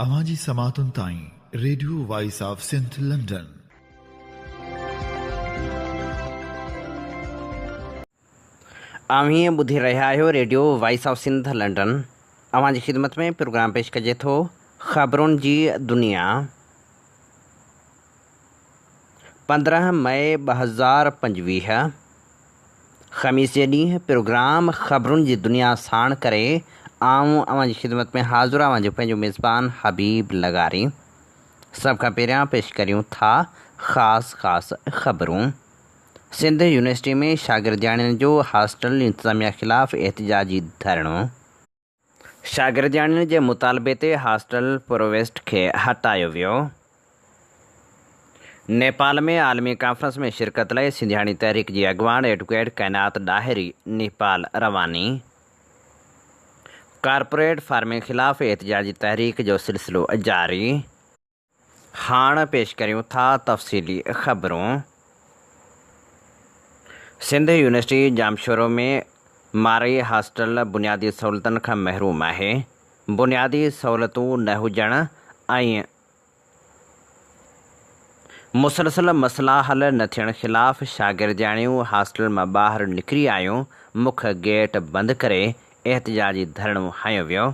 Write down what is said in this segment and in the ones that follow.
اوهان جي سماعتن تائين radio voice of Sindh London. اوهين ٻڌي رهيا آهيو radio voice of Sindh London. اوهان جي خدمت ۾ پروگرام پيش ڪجي ٿو خبرن جي دنيا. 15 مئي 2025 خميس جي ڏينهن پروگرام خبرن جي دنيا ساڻ ڪري آئون اوهان جي خدمت ۾ حاضر اوهان جو پنهنجو ميزبان حبيب لغاري. سڀ کان پهريان پيش ڪريون ٿا خاص خاص خبرون. سنڌ يونيورسٽي ۾ شاگردياڻين جو هاسٽل انتظاميا خلاف احتجاجي ڌرڻو. شاگردياڻين جي مطالبي تي هاسٽل پرووسٽ کي هٽايو ويو. نيپال ۾ عالمي ڪانفرنس ۾ شرڪت لاء سنڌياڻي تحريڪ جي اڳواڻ ايڊوڪيٽ ڪائنات ڏاهري نيپال رواني. ڪارپوريٽ فارمنگ خلاف احتجاجي تحريڪ جو سلسلو جاري. هاڻ پيش ڪريون ٿا تفصيلي خبرون. سنڌ يونيورسٽي ڄامشورو ۾ مارئي هاسٽل بنيادي سهولتن کان محروم آهي، بنيادي سهولتون نه هجڻ ۽ مسلسل مسئلا حل نه ٿيڻ خلاف شاگردياڻيون هاسٽل مان ٻاهر نڪري آيون، مک گيٽ بند ڪري احتجاجي ڌرڻو هنيو ويو.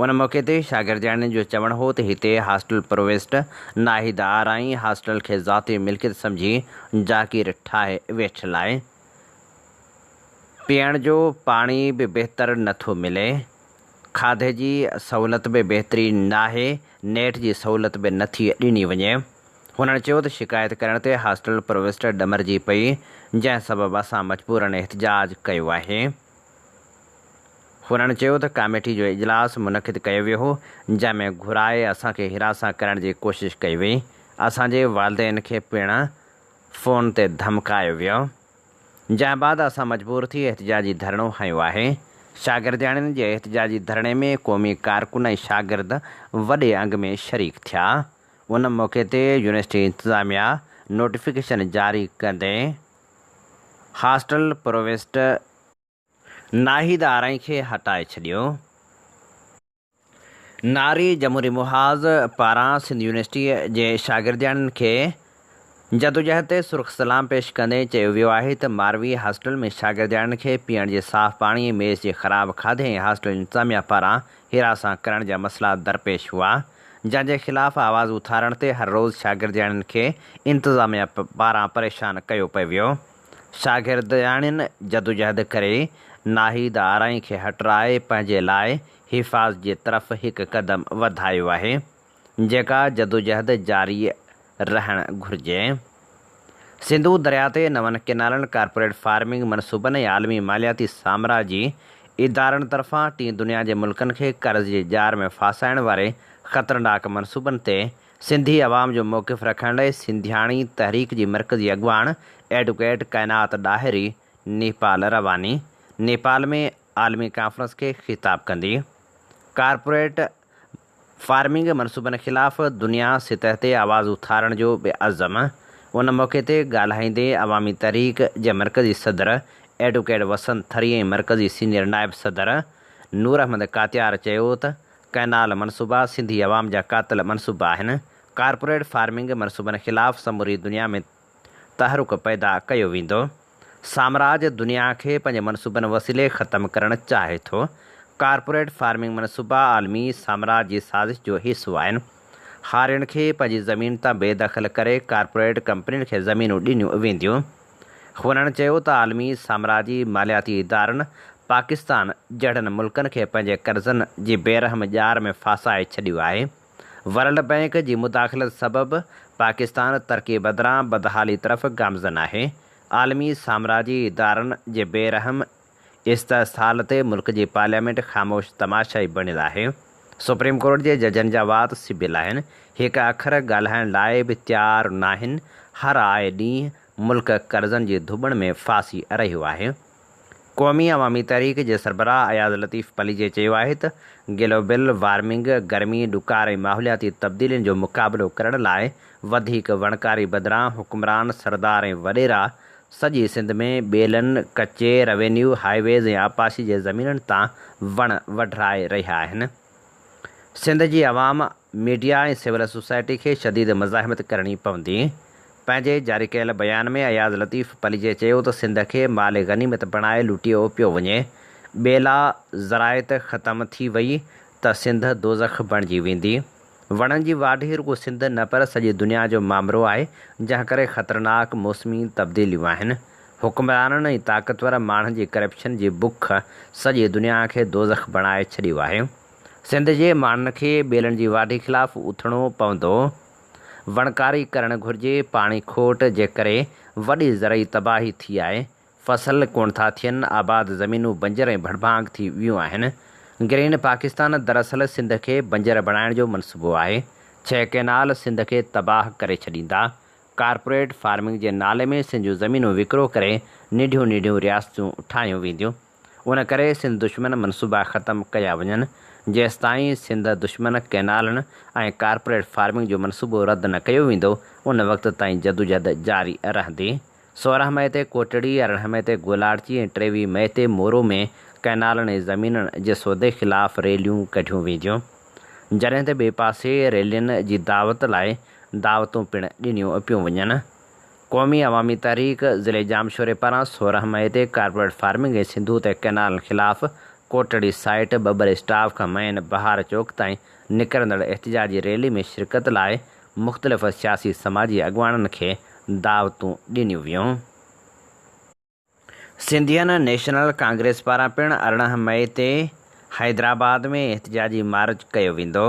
ان موقعي تي شاگردياڻين جو چوڻ هو ته هتي هاسٽل پرووسٽ ناهيد آرائين هاسٽل کي ذاتي ملڪيت سمجهي جاگير ٺاهي ويٺل آهي، پيئڻ جو پاڻي به بهتر نه ٿو ملي، کاڌي جي سهولت به بهترين ناهي، نيٽ جي سهولت به نه ٿي ڏني وڃي. هنن چيو ته شڪايت ڪرڻ تي هاسٽل پرووسٽ ڏمرجي پئي، جنهن سبب اسان مجبورن احتجاج ڪيو آهي. هنن چيو ته ڪاميٽي جو اجلاس منعقد ڪيو ويو هو، جنهن ۾ گهرائي اسان کي هراسان ڪرڻ جي ڪوشش ڪئي وئي، اسان جي والدين کي پڻ فون تي ڌمڪايو ويو، جنهن بعد اسان مجبور ٿي احتجاجي ڌرڻو هنيو آهي. شاگردياڻين جي احتجاجي ڌرڻي ۾ قومي ڪارڪن ۽ شاگرد وڏي انگ ۾ شريڪ ٿيا. ان موقعي تي يونيورسٽي انتظاميا نوٽيفڪيشن جاري ڪندي هاسٽل پرووسٽ ناهيد آرائين کي هٽائي ڇڏيو. ناري جمهوري محاذ پاران سنڌ يونيورسٽيء جي شاگردياڻين کي جدوجهد تي سرخ سلام پيش ڪندي چيو ويو آهي ته ماروي هاسٽل ۾ شاگردياڻين کي پيئڻ جي صاف پاڻي، ميس جي خراب کاڌي ۽ هاسٽل انتظاميا پاران هراسان ڪرڻ جا مسئلا درپيش هئا، جنهن جي خلاف آواز اٿارڻ تي هر روز شاگردياڻين کي انتظاميا پاران پريشان ڪيو پئي ويو. شاگردياڻين جدوجهد ڪري ناهيد آرائين کي هٽرائي پنهنجي لاء حفاظت جي طرف هڪ قدم وڌايو آهي، جيڪا جدوجهد جاري رهڻ گهرجي. سنڌو درياء تي نون ڪئنالن، ڪارپوريٽ فارمنگ منصوبن ۽ عالمي مالياتي سامراجي ادارن طرفان ٽين دنيا جي ملڪن کي قرض جي ڄار ۾ ڦاسائڻ واري خطرناڪ منصوبن تي سنڌي عوام جو موقف رکڻ لئي سنڌياڻي تحريڪ جي مرڪزي اڳواڻ ايڊوڪيٽ ڪائنات ڏاهري نيپال رواني نيپال ۾ عالمي ڪانفرنس کي خطاب ڪندي ڪارپوريٽ فارمنگ منصوبن خلاف دنيا سطح تي آواز اٿارڻ جو به عزم ان موقعي تي ڳالهائيندي عوامي تحريڪ جي مرڪزي صدر ايڊوڪيٽ وسند ٿري ۽ مرڪزي سينيئر نائب صدر نور احمد ڪاتيار چيو ته ڪئنال منصوبا سنڌي عوام جا قاتل منصوبا آهن، ڪارپوريٽ فارمنگ منصوبن خلاف سموري دنيا ۾ تحرڪ پيدا ڪيو ويندو، سامراج دنيا کي پنهنجي منصوبن وسيلي ختم ڪرڻ چاهي ٿو، ڪارپوريٽ فارمنگ منصوبا عالمي سامراج جي سازش جو حصو آهن، هارين کي پنهنجي زمين تان بي دخل ڪري ڪارپوريٽ ڪمپنين کي زمينون ڏنيون وينديون. هنن چيو ته عالمي سامراجي مالياتي ادارن پاڪستان جهڙن ملڪن کي پنهنجي قرضن جي بي رحم ڄار ۾ ڦاسائي ڇڏيو آهي، ورلڊ بئنڪ جي مداخلت سبب پاڪستان ترقي بدران بدحالي طرف گامزن آهي، عالمي سامراجي ادارن جي بي رحم استحصال تي ملڪ جي پارليامينٽ خاموش تماشائي بڻيل آهي. سپريم ڪورٽ جي ججن جا وات سبيل آهن، هڪ اکر ڳالهائڻ لاء به تيار ناهن، هر آئي ڏينهن ملڪ قرضن جي ڌوٻڻ ۾ ڦاسي رهيو آهي. قومي عوامي تحريڪ جي سربراهه اياز لطيف پليجي چيو آهي ته گلوبل وارمنگ، گرمي، ڏڪار ۽ ماحولياتي تبديلين جو مقابلو ڪرڻ لاء وڌيڪ وڻڪاري بدران حڪمران، سردار ۽ وڏيرا سڄي سنڌ ۾ ٻيلن، ڪچي، روينيو، هاء ويز ۽ آبپاشي جي زمينن تان وڻ وڍرائي رهيا آهن. سنڌ جي عوام، ميڊيا ۽ سول سوسائٽي کي شديد مزاحمت ڪرڻي پوندي. پنهنجي جاري ڪيل بيان ۾ اياز لطيف پليجي چيو ته سنڌ کي مال غنيمت بڻائي لوٽيو پيو وڃي، ٻيلا زراعت ختم ٿي وئي ته سنڌ دوزخ بڻجي ويندي. وڻن جي واڍي رڳو سنڌ نه پر سڄي دنيا جو مامرو آهي، جنهن ڪري خطرناڪ موسمي تبديليون آهن. حڪمرانن ۽ طاقتور ماڻهن جي ڪرپشن جي بک سڄي دنيا کي دوزخ بڻائي ڇڏيو آهي. سنڌ جي ماڻهن کي ٻيلن جي واڍي خلاف اٿڻو پوندو، وڻڪاري ڪرڻ گهرجي، پاڻي کوٽ جي ڪري وڏي زرعي تباهي ٿي آهي، فصل ڪونه ٿا ٿين، آباد زمينون بنجر ۽ ڀڙڀانگ ٿي ويون آهن، گرين پاڪستان دراصل سنڌ کي بنجر بڻائڻ جو منصوبو آهي، ڇهه ڪئنال سنڌ کي تباهه ڪري ڇڏيندا، ڪارپوريٽ فارمنگ جي نالي ۾ سنڌ جون زمينون وڪرو ڪري ننڍيون ننڍيون رياستون ٺاهيون وينديون. ان ڪري سنڌ دشمن منصوبا ختم ڪيا وڃن، جيستائين سنڌ دشمن ڪئنالن ۽ ڪارپوريٽ فارمنگ جو منصوبو رد نه ڪيو ويندو، ان وقت تائين جدوجھد جاري رهندي. 16 مئي تي ڪوٽڙي، 18 مئي تي گولاڙچي ۽ 23 مئي تي مورو ۾ ڪئنالن ۽ زمينن جي سودي خلاف ريليون ڪڍيون وينديون. جڏهن ته ٻئي پاسي ريلين جي دعوت لاء دعوتون پڻ ڏنيون پيون وڃن. قومي عوامي تحريڪ ضلعي ڄامشوري پاران 16 مئي تي ڪارپوريٽ فارمنگ ۽ سنڌو تي ڪئنالن خلاف ڪوٽڙي سائيٽ ٻٻر اسٽاف کان مئين بهار چوڪ تائين نڪرندڙ احتجاجي ريلي ۾ شرڪت لاء مختلف سياسي سماجي اڳواڻن کي دعوتون ڏنيون ويون. سنڌين نيشنل ڪانگريس پاران پڻ 18 مئي تي حيدرآباد ۾ احتجاجي مارچ ڪيو ويندو.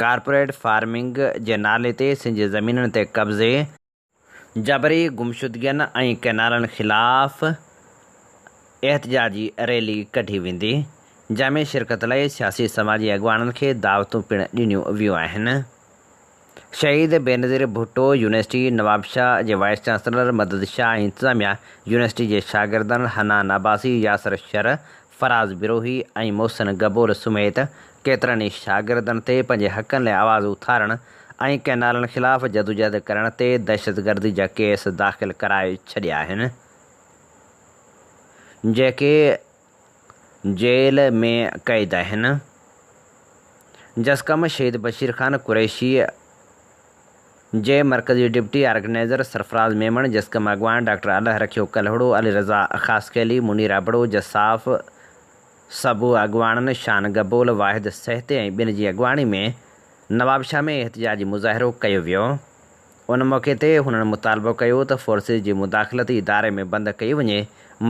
ڪارپوريٽ فارمنگ جي نالي تي سنڌ جي زمينن تي قبضي، جبري گمشدگين ۽ ڪئنالن خلاف احتجاجي ريلي ڪڍي ويندي، جنهن ۾ شرڪت لاء سياسي سماجي اڳواڻن کي دعوتون پڻ ڏنيون ويون آهن. شهيد بينظير ڀٽو يونيورسٽي نوابشاهه جي وائيس چانسلر مدد شاهه ۽ انتظاميا يونيورسٽي جي شاگردن حنان عباسي، ياسر شر، فراز بروهي ۽ محسن گبول سميت ڪيترن ئي شاگردن تي پنهنجي حقن لاء آواز اٿارڻ ۽ ڪئنالن خلاف جدوجهد ڪرڻ تي دهشتگردي جا ڪيس داخل ڪرائي ڇڏيا آهن جيڪي جيل ۾ قيد آهن. جسقم شهيد بشير خان قريشيء جي مرڪزي ڊپٽي آرگنائيزر سرفراز ميمڻ، جسقم اڳواڻ ڊاڪٽر الهه رکيو ڪلهوڙو، علي رضا خاصخيلي، منير ابڙو، جساف سبو اڳواڻن شان گبول، واحد سهتي ۽ ٻين جي اڳواڻي ۾ نوابشاهه ۾ احتجاجي مظاهرو ڪيو ويو. ان موقعي تي هنن مطالبو ڪيو ته فورسز جي مداخلت اداري ۾ بند ڪئي وڃي،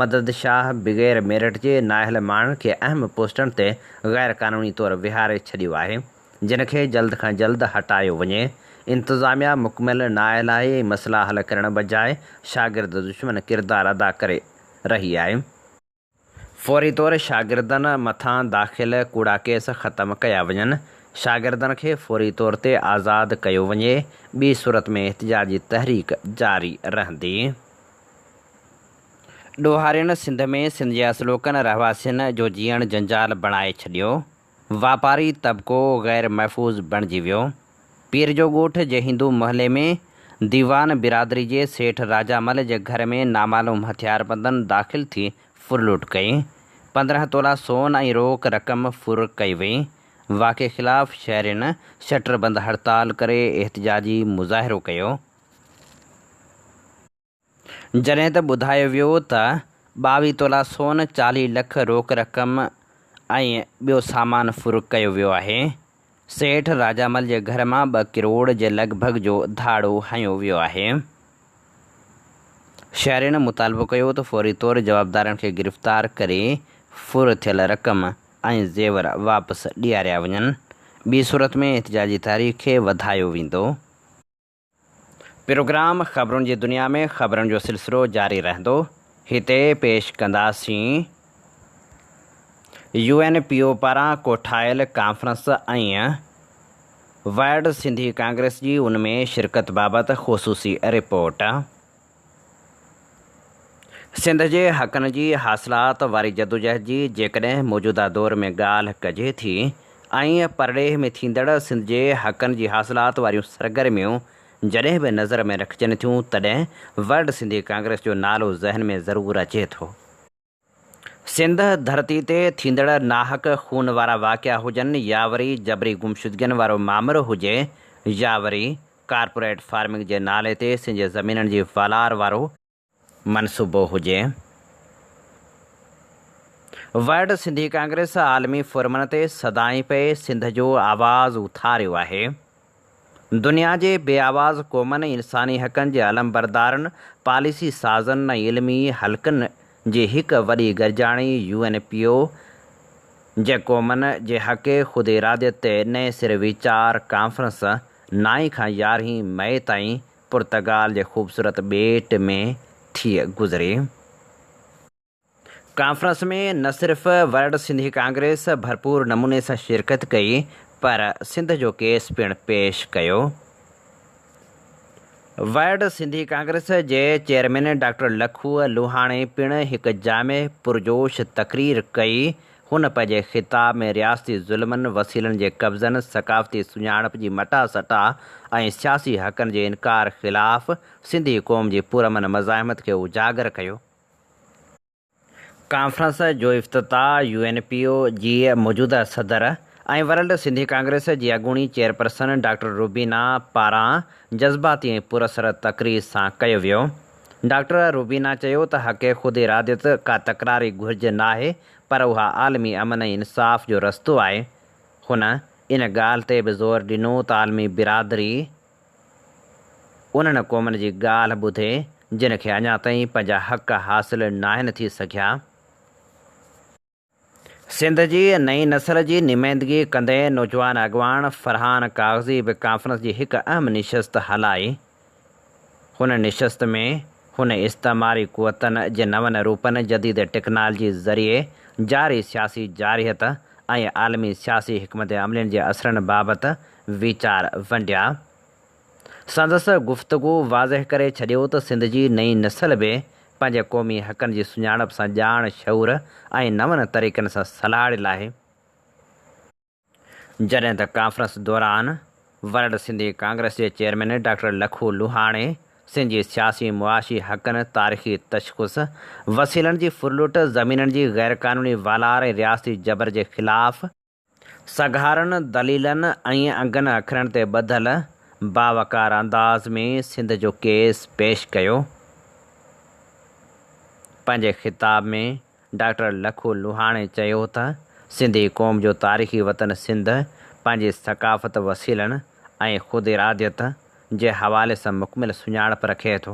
مدد شاهه بغير ميرٽ جي نااهل ماڻهن کي اهم پوسٽن تي غير قانوني طور ويهاري ڇڏيو آهي، جن کي جلد کان جلد هٽايو وڃي، انتظاميا مڪمل نااهل آهي ۽ مسئلا حل ڪرڻ بجاء شاگرد دشمن ڪردار ادا ڪري رهي آهي. فوري طور شاگردن مٿان داخل ڪوڙا ڪيس ختم ڪيا وڃن، شاگردن کي فوري طور تي آزاد ڪيو وڃي، ٻي صورت ۾ احتجاجي تحريڪ جاري رهندي. ڏوهارين سنڌ ۾ سنڌ جي اصلوڪن رهواسين جو جيئڻ جنجال بڻائي ڇڏيو، واپاري طبقو غير محفوظ بڻجي ويو. پير جو ڳوٺ جي هندو محلي ۾ ديوان برادري جي سيٺ راجا مل جي گهر ۾ نامعلوم هٿياربندن داخل ٿي ڦرلوٽ ڪئي. 15 تولا سون ۽ روڪ رقم ڦر ڪئي وئي. واقعي خلاف شهرين شٽر بند هڙتال ڪري احتجاجي مظاهرو ڪيو. جڏهن ته ٻڌايو ويو ته 22 تولا سون، 40 لک روڪ رقم ۽ ٻيو سامان ڦر ڪيو ويو آهي. سيٺ راجامل جي گهر مان ٻه ڪروڙ جي لڳ ڀڳ جو ڌاڙو هنيو ويو آهي. شهرين مطالبو ڪيو ته فوري طور جوابدارن کي گرفتار ڪري ڦر ٿيل رقم ۽ زيور واپس ڏياريا وڃن، ٻي صورت ۾ احتجاجي تحريڪ کي وڌايو ويندو. پروگرام خبرن جي دنيا ۾ خبرن جو سلسلو جاري رهندو. هتي پيش ڪنداسين يو اين پي او پاران ڪوٺايل ڪانفرنس ۽ ورلڊ سنڌي ڪانگريس جي ان ۾ شرڪت بابت خصوصي رپورٽ. سنڌ جي حقن جي حاصلات واري جدوجهد جي جيڪڏهن موجوده دور ۾ ڳالهه ڪجي ٿي ۽ پرڏيهه ۾ ٿيندڙ سنڌ جي حقن جي حاصلات واريون سرگرميون جڏهن به نظر ۾ رکجن ٿيون تڏهن ورلڊ سنڌي ڪانگريس جو نالو ذهن ۾ ضرور اچي ٿو. سنڌ ڌرتي تي ٿيندڙ ناحق خون وارا واقعا هجن يا وري جبري گمشدگين وارو مامرو هجي يا وري ڪارپوريٽ فارمنگ جي نالي تي سنڌ جي زمينن جي والار وارو منصوبو هجي. ورلڊ سنڌي ڪانگريس عالمي فورمن تي سدائين پئي سنڌ جو آواز اٿاريو آهي. دنيا جي بي آواز قومن ۽ انساني حقن جي علمبردارن، پاليسي سازن ۽ علمي حلقن جي هڪ وڏي گڏجاڻي يو اين پي او جي قومن جي حق خود اراديت تي نئين سر ويچار ڪانفرنس نائين کان يارهين مئي تائين پرتگال جي خوبصورت ٻيٽ ۾ ٿي گذري. ڪانفرنس ۾ نه صرف ورلڊ سنڌي ڪانگريس ڀرپور نموني سان شرڪت ڪئي پر سنڌ جو ڪيس پڻ پيش ڪيو. ورلڊ سنڌي ڪانگريس جي چيئرمين ڊاڪٽر لکو لوهاڻي پڻ هڪ جامع پرجوش تقرير ڪئي. هن پنهنجي خطاب ۾ رياستي ظلمن، وسيلن جي قبضن، ثقافتي سڃاڻپ جي مٽا سٽا ۽ سياسي حقن جي انڪار خلاف سنڌي قوم جي پرامن مزاحمت کي اجاگر ڪيو. ڪانفرنس جو افتتاح يو اين پي او جي موجوده صدر ۽ ورلڊ سنڌي ڪانگريس جي اڳوڻي چيئرپرسن ڊاڪٽر روبينا پاران جذباتي ۽ پراثر تقرير سان ڪيو ويو. ڊاڪٽر روبينا چيو ته حق خود اراديت ڪا تڪراري گهرج ناهي پر اها عالمي امن ۽ انصاف جو رستو آهي. هن ان ڳالهه تي به زور ڏنو ته عالمي برادري انهن قومن جي ڳالهه ٻڌي، جن کي اڃا تائين پنهنجا حق حاصل ناهن ٿي سگهيا. سنڌ جي نئين نسل جي نمائندگي ڪندي نوجوان اڳواڻ فرحان ڪاغذي به ڪانفرنس جي هڪ اهم نشست هلائي. هن نشست ۾ هن استعماري قوتن جي نون روپن، جديد ٽيڪنالجي ذريعي جاري سياسي جارحيت ۽ عالمي سياسي حڪمت عملين جي اثرن بابت ويچار ونڊيا. سندس گفتگو واضح ڪري ڇڏيو ته سنڌ جي نئين نسل به پنهنجي قومي حقن جي سڃاڻپ سان ڄاڻ، شعور ۽ نون طريقن سان سلهاڙيل آهي. جڏهن ته ڪانفرنس دوران ورلڊ سنڌي ڪانگريس جي چيئرمين ڊاڪٽر لکو لوهاڻي سنڌ جي سياسي معاشي حقن، تاريخي تشخص، وسيلن جي ڦرلٽ، زمينن جي غيرقانوني والار ۽ رياستي جبر جي خلاف، سگهارن دليلن ۽ انگن اکرن تي ٻڌل باوقار انداز ۾ سنڌ جو ڪيس پيش ڪيو. پنهنجي خطاب ۾ ڊاڪٽر لکو لوهاڻي چيو ته سنڌي قوم جو تاريخي وطن سنڌ پنهنجي ثقافت، وسيلن ۽ خود اراديت جي حوالي سان مڪمل سڃاڻپ رکي ٿو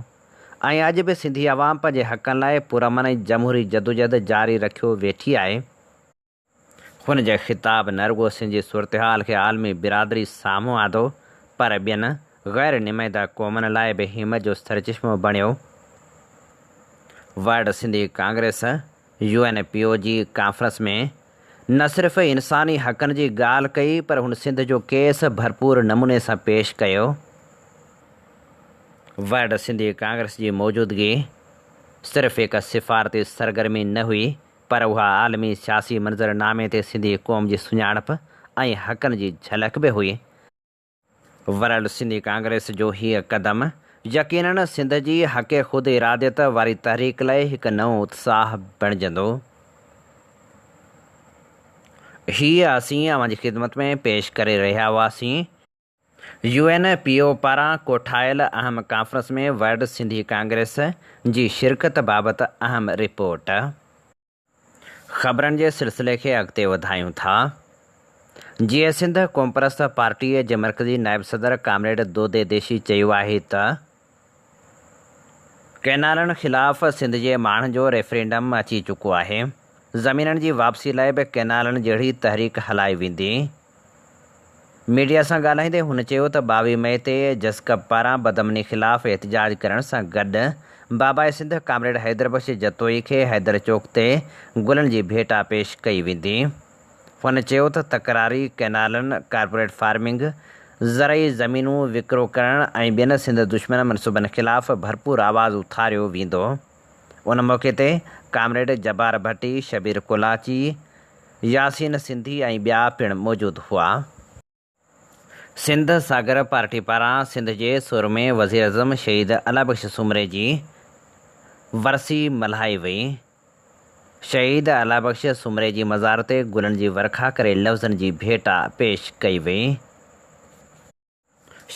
۽ اڄ به سنڌي عوام پنهنجي حقن لاء پرامن ۽ جمهوري جدوجهد جاري رکيو ويٺي آهي. هن جي خطاب نه رڳو سنڌ جي صورتحال کي عالمي برادري سامهون آندو پر ٻين غير نمائنده قومن لاء به همت جو سرچشمو بڻيو. World Sindhi Congress, U N P O جي ڪانفرنس ۾ نه صرف انساني حقن جي ڳالهه ڪئي پر هن سنڌ جو ڪيس ڀرپور نموني سان پيش ڪيو. ورلڊ سنڌي ڪانگريس جي موجودگي صرف هڪ سفارتي سرگرمي نه هئي پر اها عالمي سياسي منظرنامي تي سنڌي قوم جي سڃاڻپ ۽ حقن جي جهلڪ به هئي. ورلڊ سنڌي ڪانگريس جو هيء قدم يقينن سنڌ جي حق خود اراديت واري تحريڪ لاء هڪ نئون اتساهه بڻجندو. هيء اسين اوهان جي خدمت ۾ پيش ڪري رهيا هئاسين. يو اين پي او پاران ڪوٺايل اهم ڪانفرنس ۾ ورلڊ سنڌي ڪانگريس جي شرڪت بابت اهم رپورٽ. خبرن جي سلسلي کي اڳتي وڌايون ٿا. جيئي سنڌ قومپرست پارٽي جي مرڪزي نائب صدر ڪامريڊ دودي ديشي چيو آهي ته ڪئنالن خلاف سنڌ جي ماڻهن جو ريفرينڊم اچي چڪو آهي، زمينن جي واپسي لاء به ڪئنالن جهڙي تحريڪ هلائي ويندي. ميڊيا سان ڳالهائيندي هن چيو ته 22 مئي تي جسقپ پاران بدامني خلاف احتجاج ڪرڻ سان گڏ باباء سنڌ ڪامريڊ حيدر بخش جتوئي کي حيدر چوڪ تي گلن جي ڀيٽا پيش ڪئي ويندي. هن چيو ته تڪراري ڪئنالن، ڪارپوريٽ فارمنگ، زرعي زمينون وڪرو ڪرڻ ۽ ٻين سنڌ دشمن منصوبن خلاف ڀرپور آواز اٿاريو ويندو. ان موقعي تي ڪامريڊ جبار ڀٽي، شبير ڪولاچي، ياسين سنڌي ۽ ٻيا پڻ موجود هئا. سنڌ ساگر پارٽي پاران سنڌ جي سورمي وزيراعظم شهيد الله بخش سومري جي ورسي ملهائي وئي. شهيد الله بخش سومري جي مزار تي گلن جي ورکا ڪري لفظن جي ڀيٽا پيش ڪئي وئي.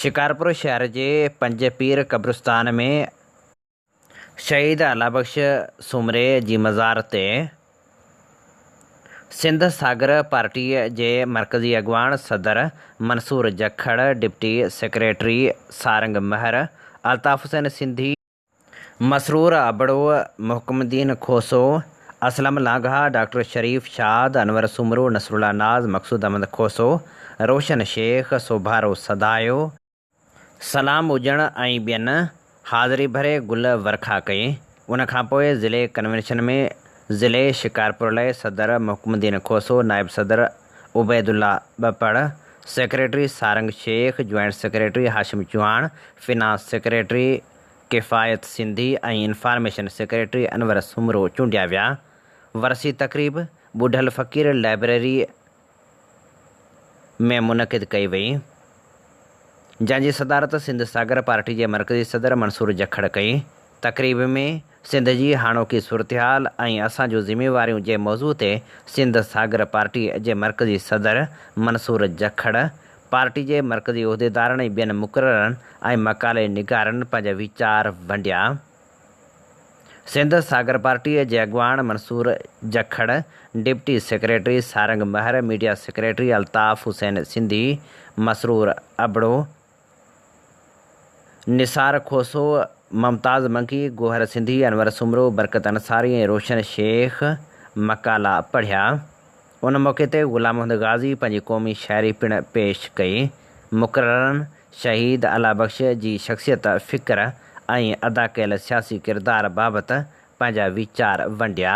شڪارپور شهر جي پنج پير قبرستان ۾ شهيد الله بخش سومري جي مزار تي سنڌ ساگر پارٽي جي مرڪزي اڳواڻ صدر Mansoor Jakhar, deputy secretary Sarang Mehar, Altaf Hussain Sindhi, Masroor Abro, Muhkam Uddin Khoso, Aslam Langah, doctor Sharif Shad, Anwar Soomro, Nasrullah Naz, Maqsood Ahmed Khoso, Roshan Shaikh, Sobharo Sadayo, Salam Ujan ۽ ٻين حاضري ڀري گل ورکا ڪئي. ان کانپوء ضلعي convention ۾ ضلعي شڪارپور لاء صدر محڪم الدين کوسو، نائب صدر Ubaidullah Bappar, secretary Sarang Shaikh, joint secretary Hashim Chohan, finance secretary Kifayat Sindhi ۽ information secretary Anwar Soomro چونڊيا ويا. ورسي تقريب ٻڍل فقير لائبريري ۾ منعقد ڪئي وئي، جنهن جي صدارت سنڌ ساگر پارٽي جي مرڪزي صدر منصور جکڙ ڪئي. تقريب ۾ سنڌ جي هاڻوڪي صورتحال ۽ اسان جون ذميواريون جي موضوع تي سنڌ ساگر پارٽي جي مرڪزي صدر منصور جکڙ، پارٽي جي مرڪزي عهديدارن ۽ ٻين مقررن ۽ مقالي نگارن پنهنجا ويچار ونڊيا. سنڌ ساگر پارٽيء جي اڳواڻ Mansoor Jakhar, deputy secretary Sarang Mehar, media secretary Altaf Hussain Sindhi, Masroor Abro, Nisar Khoso, Mumtaz Mangi, Gohar Sindhi, Anwar Soomro, Barkat Ansari ۽ Roshan Shaikh مقالا پڙهيا. ان موقعي تي غلام محمد غازي پنهنجي قومي شاعري پڻ پيش ڪئي. مقررن شهيد الله بخش جي شخصيت، فڪر ۽ ادا ڪيل سياسي ڪردار بابت پنهنجا ويچار ونڊيا.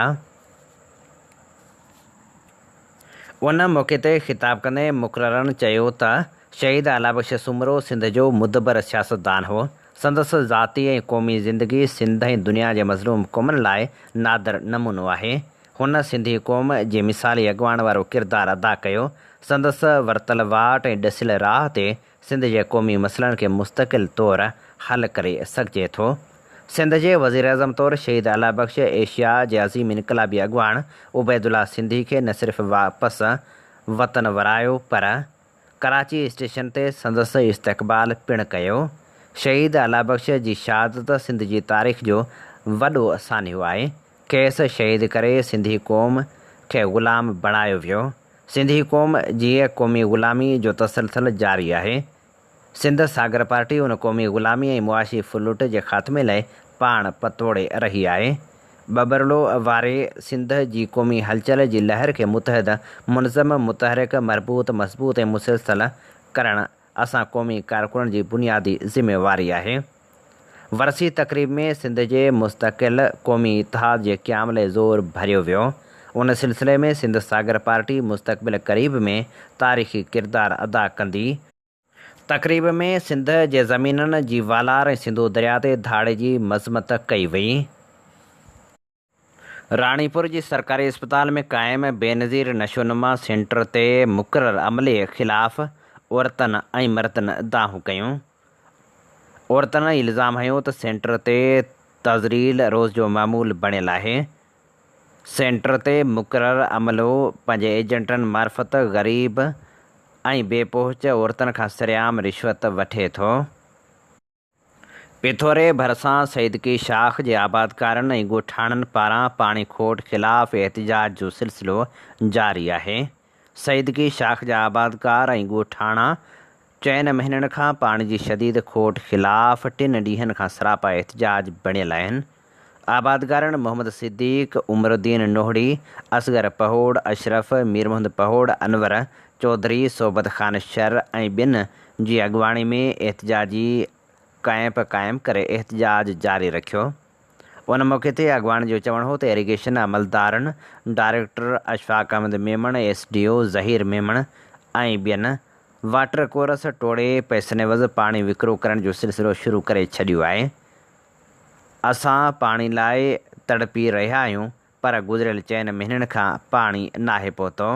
ان موقعي تي خطاب ڪندي مقررن چيو ته شهيد الله بخش سومرو سنڌ جو مدبر سياستدان هو، سندس ذاتي ۽ قومي زندگي سنڌ ۽ دنيا جي مظلوم قومن لاء نادر نمونو آهي. هن سنڌي قوم جي مثالي اڳواڻ وارو ڪردار ادا ڪيو. سندس ورتل واٽ ۽ ڏسيل راهه تي سنڌ جي قومي مسئلن کي مستقل طور حل ڪري سگهجي ٿو. سنڌ جي وزيراعظم طور شهيد الله بخش ايشيا جي عظيم انقلابي اڳواڻ عبيدالله سنڌي کي نه صرف واپس وطن ورايو پر ڪراچي اسٽيشن تي سندس استقبال پڻ ڪيو. شهيد الله بخش جي شهادت سنڌ جي تاريخ جو وڏو سانحو آهي. کيس شهيد ڪري سنڌي قوم کي غلام بڻايو ويو. سنڌي قوم جي قومي غلامي جو تسلسل جاري آهي. سنڌ ساگر پارٽي ان قومي غلامي ۽ معاشي ڦرلٽ جي خاتمي لاء پاڻ پتوڙي رهي آهي. ٻٻرلو واري سنڌ جي قومي هلچل جي لهر کي متحد، منظم، متحرڪ، مربوط، مضبوط ۽ مسلسل ڪرڻ اسان قومي ڪارڪنن جي بنيادي ذميواري آهي. ورسي تقريب ۾ سنڌ جي مستقل قومي اتحاد جي قيام لاء زور ڀريو ويو. ان سلسلي ۾ سنڌ ساگر پارٽي مستقبل قريب ۾ تاريخي ڪردار ادا ڪندي. تقريب ۾ سنڌ جي زمينن جي والار ۽ سنڌو درياء تي ڌاڙي جي مذمت ڪئي وئي. راڻيپور جي سرڪاري اسپتال ۾ قائم بينظير نشونما سينٽر تي مقرر عملي خلاف عورتن ۽ مردن دانهون ڪيون. عورتن الزام هنيو ته سينٽر تي تذليل روز جو معمول بڻيل آهي. سينٽر تي مقرر عملو پنهنجي ايجنٽن معرفت غريب ۽ بي پهچ عورتن کان سرعام رشوت وٺي ٿو. پيٿوري ڀرسان سيدڪي شاخ جي آبادگارن ۽ ڳوٺاڻن پاران پاڻي کوٽ خلاف احتجاج جو سلسلو جاري آهي. سيدڪي شاخ جا آبادگار ۽ ڳوٺاڻا چئن مهينن کان پاڻي جي شديد کوٽ خلاف ٽن ڏينهن کان سراپا احتجاج بڻيل آهن. آبادگارن محمد صديق، عمرالدين نوهڙي، اصغر پهوڙ، اشرف، مير محمد پهوڙ، انور چوڌري، صحبت خان شر ۽ ٻين جي اڳواڻي ۾ احتجاجي ڪئمپ قائم ڪري احتجاج جاري رکيو. ان موقعي تي اڳواڻن جو چوڻ هو ته ايريگيشن عملدارن director Ashfaq Ahmed Memon, S D O Zaheer Memon ۽ ٻين واٽر ڪورس ٽوڙي پئسن عيوض پاڻي وڪرو ڪرڻ جو سلسلو شروع ڪري ڇڏيو آهي. اسان پاڻي لاء تڙپي رهيا آهيون پر گذريل چئن مهينن کان پاڻي ناهي پهتو.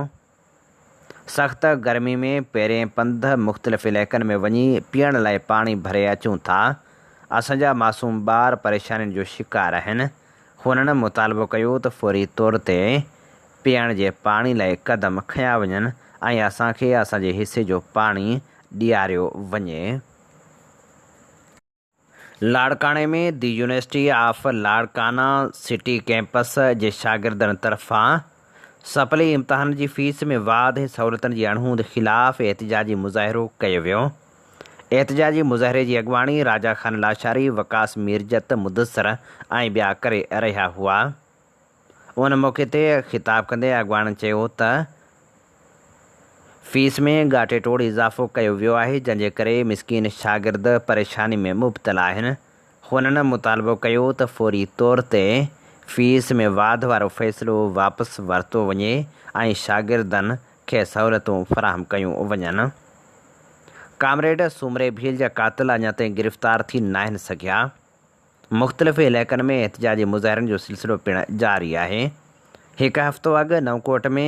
سخت گرمي ۾ پيرين پنڌ مختلف علائقن ۾ وڃي پيئڻ لاء پاڻي ڀري اچون ٿا. اسان جا معصوم ٻار پريشانين جو شڪار آهن. هنن مطالبو ڪيو ته فوري طور تي پيئڻ جي پاڻي لاء قدم کنيا وڃن ۽ اسان کي اسان جي حصي جو پاڻي ڏياريو وڃي. لاڙڪاڻي ۾ the university of Larkana city campus جي شاگردن طرفان سپلي امتحانن جي فيس ۾ واڌ ۽ سهولتن جي اڻهوند خلاف احتجاجي مظاهرو ڪيو ويو. احتجاجي مظاهري جي اڳواڻي راجا خان لاشاري، وقاص ميرجت، مدثر ۽ ٻيا ڪري رهيا هئا. ان موقعي تي خطاب ڪندي اڳواڻن چيو ته فيس ۾ ڳاٽي ٽوڙ اضافو ڪيو ويو آهي جنهن جي ڪري مسڪين شاگرد پريشاني ۾ مبتلا آهن. هنن مطالبو ڪيو ته فوري طور تي فيس ۾ واڌ وارو فيصلو واپس ورتو وڃي ۽ شاگردن کي سهولتون فراهم ڪيون وڃن. ڪامريڊ سومري ڀيل جا قاتل اڃا تائين گرفتار ٿي ناهن سگهيا. مختلف علائقن ۾ احتجاجي مظاهرن جو سلسلو پڻ جاري آهي. هڪ هفتو اڳ نئونڪوٽ ۾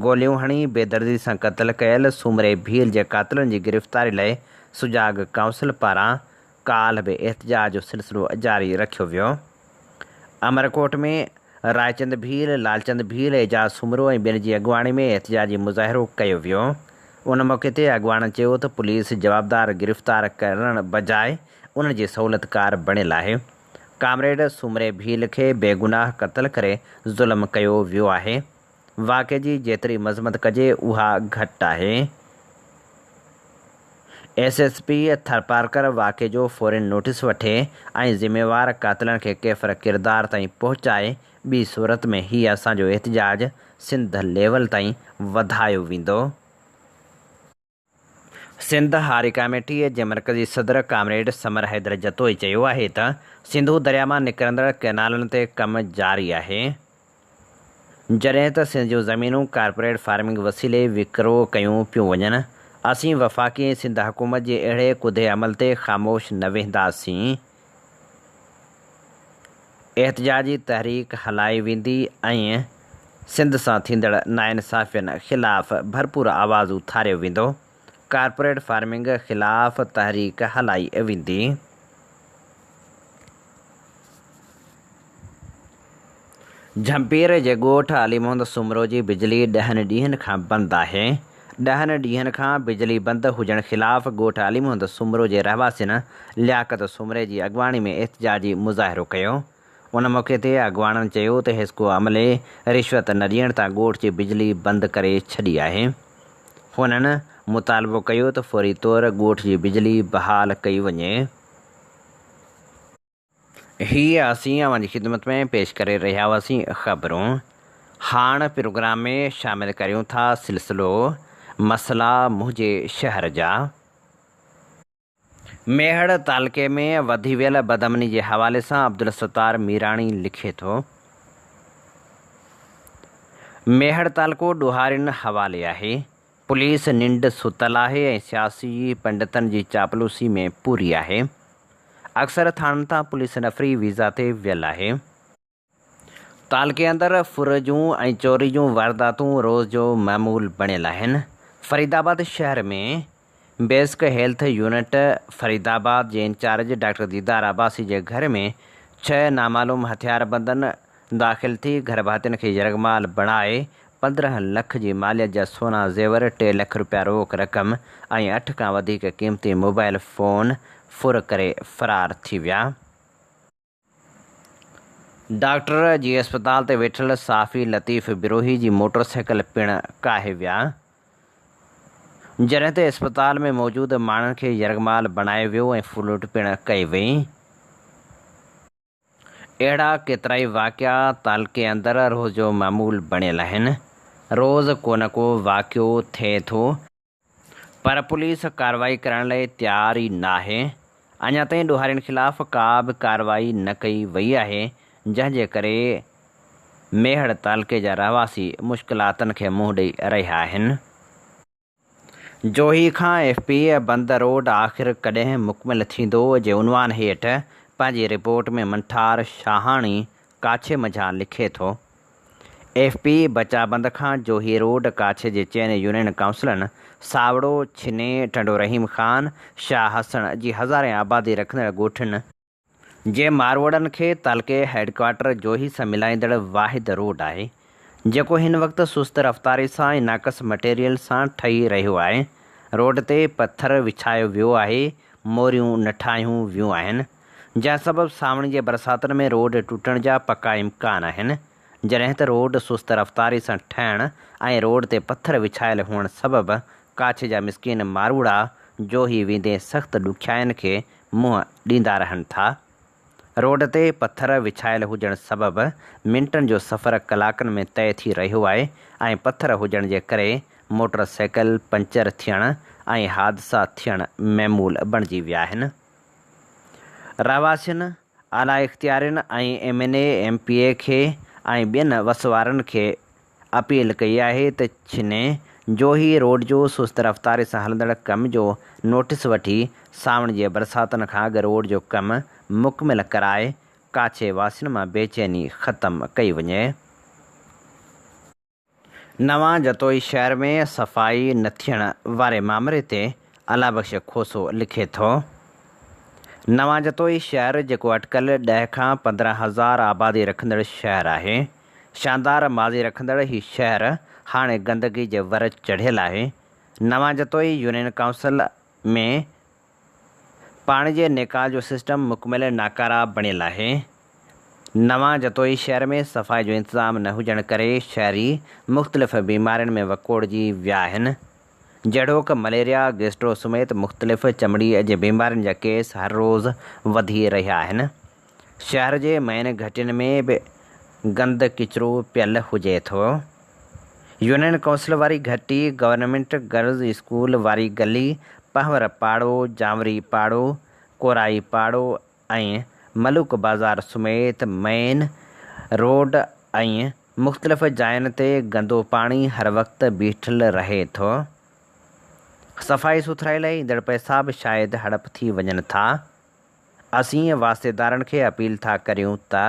گوليون هڻي بيدردي سان قتل ڪيل سومري ڀيل جي قاتلن جي گرفتاري لاء سجاڳ ڪائونسل پاران ڪالهه به احتجاج جو سلسلو جاري رکيو ويو. امرڪوٽ ۾ رائچند ڀيل، لالچند ڀيل، اعجاز سومرو ۽ ٻين جي اڳواڻي ۾ احتجاجي مظاهرو ڪيو ويو. ان موقعي تي اڳواڻن چيو ته پوليس جوابدار گرفتار ڪرڻ بجاء انهن جي سهولتڪار بڻيل آهي. ڪامريڊ سومري ڀيل کي بيگناهه قتل ڪري ظلم ڪيو ويو آهي. واقعي جي جيتري مذمت ڪجي اها گهٽ آهي. ايس ايس پي ٿرپارڪر واقعي جو فورين نوٽيس وٺي ۽ ذميوار قاتلن کي ڪيفر ڪردار تائين پهچائي ٻي صورت ۾ هي اسان جو احتجاج سنڌ ليول تائين وڌايو ويندو. سنڌ هاري ڪاميٽي جي مرڪزي صدر ڪامريڊ ثمر حيدر جتوئي چيو آهي ته سنڌو درياء مان نڪرندڙ ڪئنالن تي ڪم جاري آهي، جڏهن ته سنڌ جون زمينون ڪارپوريٽ فارمنگ وسيلي وڪرو ڪيون پيون وڃن، اسين وفاقي ۽ سنڌ حڪومت جي اهڙي ڪڌي عمل تي خاموش نه ويهنداسين، احتجاجي تحريڪ هلائي ويندي ۽ سنڌ سان ٿيندڙ ناانصافين خلاف ڀرپور آواز اٿاريو ويندو، ڪارپوريٽ فارمنگ خلاف تحريڪ هلائي ويندي. جهمپير جي ڳوٺ علي محمد سومرو جي بجلي ڏهن ڏينهن کان بند آهي. ڏهن ڏينهن کان بجلي بند هجڻ خلاف ڳوٺ علي محمد سومرو جي رهواسين لياقت سومري جي اڳواڻي ۾ احتجاجي مظاهرو ڪيو. ان موقعي تي اڳواڻن چيو ته حيسڪو عملي رشوت نه ڏيڻ تان ڳوٺ جي بجلي بند ڪري ڇڏي آهي. هنن مطالبو ڪيو ته فوري طور ڳوٺ جي بجلي بحال ڪئي وڃي. هي اسين اوهان جي خدمت ۾ پيش ڪري رهيا هئاسين خبرون. هاڻ پروگرام ۾ شامل ڪريون ٿا سلسلو مسئلا منهنجي شهر جا. ميهڙ تعلقي ۾ وڌي ويل بدامني جي حوالي سان عبدالستار ميراڻي لکي ٿو. ميهڙ تعلقو ڏوهارين حوالي آهي. پوليس ننڊ ستل آهي ۽ سياسي پنڊتن جي چاپلوسي ۾ پوري آهي. اڪثر ٿاڻن تان پوليس نفري ويزا تي ويل آهي. تعلقي اندر ڦر جون ۽ چوري جون وارداتون روز جو معمول بڻيل آهن. فريدآباد شهر ۾ basic health unit Faridabad جي انچارج ڊاڪٽر ديدار عباسي جي گهر ۾ ڇهه نامعلوم هٿياربندن داخل ٿي گهرڀاتين کي يرغمال بڻائي 15 لک جي ماليت جا سونا زيور، ٽي لک رپيا روڪ رقم ۽ اٺ کان وڌيڪ قيمتي موبائل فون ڦر ڪري فرار ٿي ويا. ڊاڪٽر جي اسپتال تي ويٺل صحافي لطيف بروهي جي موٽر سائيڪل پڻ ڪاهي ويا، جڏهن ته اسپتال ۾ موجود ماڻهن کي يرغمال بڻايو ويو ۽ ڦرلٽ پڻ ڪئي وئي. اهڙا ڪيترائي واقعا تعلقي اندر روز جو معمول بڻيل آهن. روز ڪو نه ڪو واقعو ٿئي ٿو. پر پوليس ڪارروائي ڪرڻ لئي تيار ئي ناهي. اڃا تائين ڏوهارين خلاف ڪا به ڪارروائي نه ڪئي وئي آهي، جنهن جي ڪري ميهڙ تعلقي جا رهواسي مشڪلاتن کي منهن ڏئي رهيا آهن. جوهي کان ايف پي بند روڊ آخر ڪڏهن مڪمل ٿيندو جي عنوان هيٺ پنهنجي رپورٽ ۾ منٺار شاهاڻي ڪاڇي منجهان لکي ٿو. ايف پي بچا بند کان جوهي روڊ ڪاڇي جي چئن يونين ڪائونسلن ساوڙو، ڇني، ٽنڊو رحيم خان، شاهه حسڻ جي هزارين آبادي رکندڙ ڳوٺن، جي ماروئڙن کي تعلقي هيڊڪوارٽر جوهي سان ملائيندڙ واحد روڊ آهي، جيڪو هن وقت سست رفتاري سان ۽ ناقص مٽيريل سان ٺهي رهيو آهي. روڊ تي پٿر وڇايو ويو آهي، موريون نه ٺاهيون ويون آهن، جنهن سبب سانوڻي جي برساتن ۾ روڊ ٽٽڻ جا پڪا امڪان آهن. جڏهن ته روڊ سست رفتاري سان ٺهڻ ۽ روڊ تي پٿر وڇايل هئڻ سبب ڪاڇي جا مسڪين ماروئڙا جوهي ويندي سخت ڏکيائين کي منهن ڏيندا رهن ٿا. روڊ تي پٿر وڇايل هجڻ سبب منٽن جو سفر ڪلاڪن ۾ طئي ٿي رهيو آهي ۽ پٿر هجڻ جي ڪري موٽر سائيڪل پنچر ٿيڻ ۽ حادثا ٿيڻ معمول بڻجي ويا آهن. رهواسين، اعليٰ اختيارين ۽ M N A, M P A کي ۽ ٻين وس وارن کي اپيل ڪئي آهي ته ڇني جوهي روڊ جو سست رفتاري سان هلندڙ ڪم جو نوٽيس وٺي سانوڻ جي برساتن کان اڳ روڊ جو ڪم مڪمل ڪرائي ڪاڇي واسين مان بيچيني ختم ڪئي وڃي. نوان جتوئي شهر ۾ صفائي نه ٿيڻ واري مامري تي الله بخش کوسو لکي ٿو، نوان جتوئي شهر جيڪو اٽڪل ڏهه کان 15 هزار آبادي رکندڙ شهر آهي، شاندار ماضي رکندڙ هي شهر هاڻي گندگي جي ور چڙهيل آهي. نوان جتوئي يونين ڪائونسل ۾ پاڻي جي نيڪال جو سسٽم مڪمل ناڪاره بڻيل آهي. نوان جتوئي شهر ۾ صفائي جو انتظام نه هجڻ ڪري شهري مختلف بيمارين ۾ وڪوڙجي ويا آهن. جهڙوڪ مليريا، گيسٽرو سميت مختلف چمڙي جي بيمارين جا ڪيس هر روز وڌي رهيا آهن. شهر جي مين گهٽين ۾ به گند ڪچرو پيل هجي ٿو. يونين ڪائونسل واري گهٽي، گورنمينٽ گرلز اسڪول واري گلي، پنهور پاڙو، جانوري پاڙو، ڪورائي پاڙو ۽ ملوڪ بازار سميت مين روڊ ۽ مختلف جاين تي گندو پاڻي هر وقت بيٺل رهي ٿو. صفائي سٿرائي لاء ايندڙ پئسا به شايد هڙپ ٿي وڃن ٿا. اسين واسطيدارن کي اپيل ٿا ڪريون ته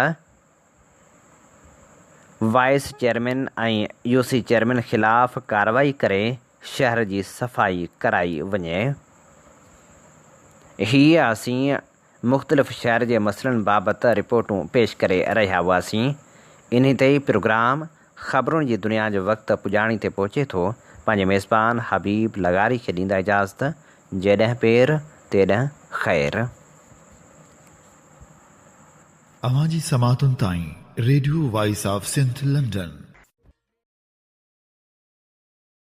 وائيس چيئرمين ۽ يوسي چيئرمين خلاف ڪارروائي ڪري شهر جي صفائي ڪرائي وڃي. هي اسين مختلف شهر جي مسئلن بابت رپورٽون پيش ڪري رهيا هئاسين. انهي تي ئي پروگرام خبرن جي دنيا جو وقت پڄاڻي تي پهچي ٿو. پنهنجي ميزبان حبيب لغاري کي ڏيندا اجازت. جيڏهن پير، تيڏهن خير. اوهان جي سماعتن تائين radio voice of Sindh London.